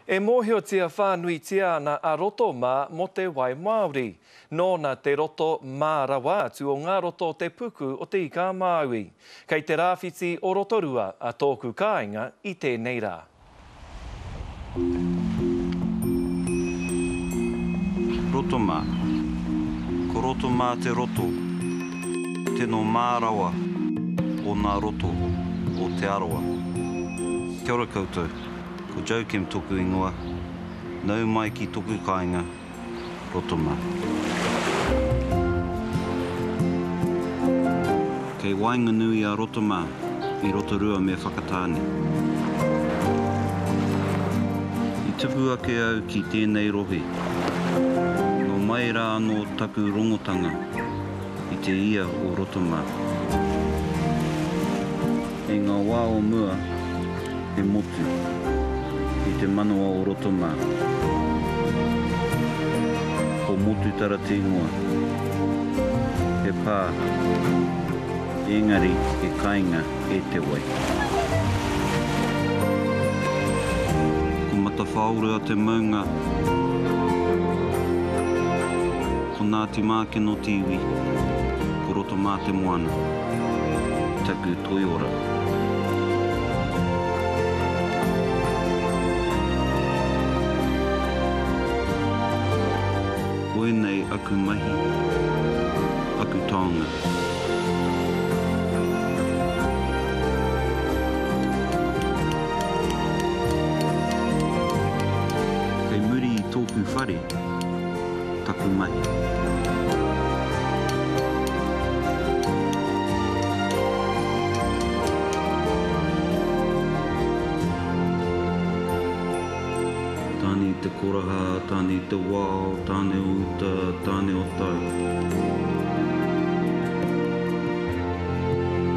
E mōhiotia whānuitia ana a Rotomā mō te wai māori. Nōna te roto mā rawa atu o ngā roto o te puku o Te Ika-a-Māui. Kei te rāwhiti o Rotorua a Tōku Kāinga i tēnei rā. Rotomā. Ko Rotomā te roto, tino mā rawa o nā roto o Te Arawa. Kia ora koutou. Ko Joe Kemp toku ingoa, nau mai ki toku kainga, Rotoma. Kei waenganui a Rotoma i Rotorua me Whakatāne. I tupu ake au ki tēnei rohe. Nō mai rā anō taku rongotanga i te ia o Rotomā. I ngā wā o mua, he motu i te manawa o Rotomā. Ko Motutara te ingoa. He pā, engari he kainga e te wai. Ko Matawhaorua te maunga. Ko Ngāti Mākeno te iwi. Ko Rotomā te moana. Taku toiora. Koinei aku mahi, aku taonga. Kei muri i tōku whare taku mahi. Tāne i te koraha, tāne i te wao, tāne o uta, tāne o tai.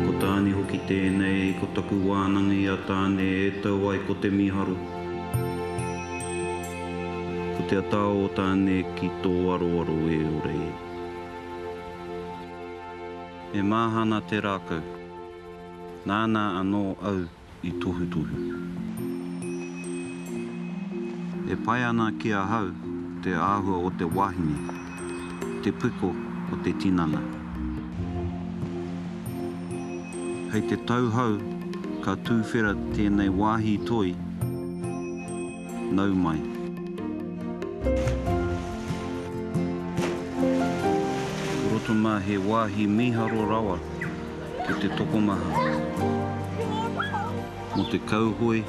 Ko Tāne hoki tēnei, ko taku wānanga i a Tāne e tau ai ko te miharo. Ko te atao o Tāne ki tō aroaro e ora e. E māhana te rākau. Nāna anō au i tohutohu. E pai ana ki ahau te āhua o te wahine, te piko o te tinana. Hei te tau hou ka tūwhera tēnei wāhi toi, nau mai. Ko Rotomā he wāhi mīharo rawa ki te tokomaha, mō te kauhoe,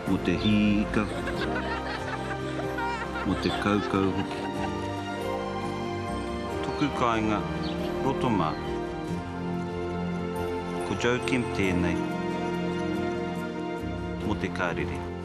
mō te hī ika, mō te kaukau hoki. Toku kāinga, Rotomā. Ko Joe Kemp tēnei, mō te karere.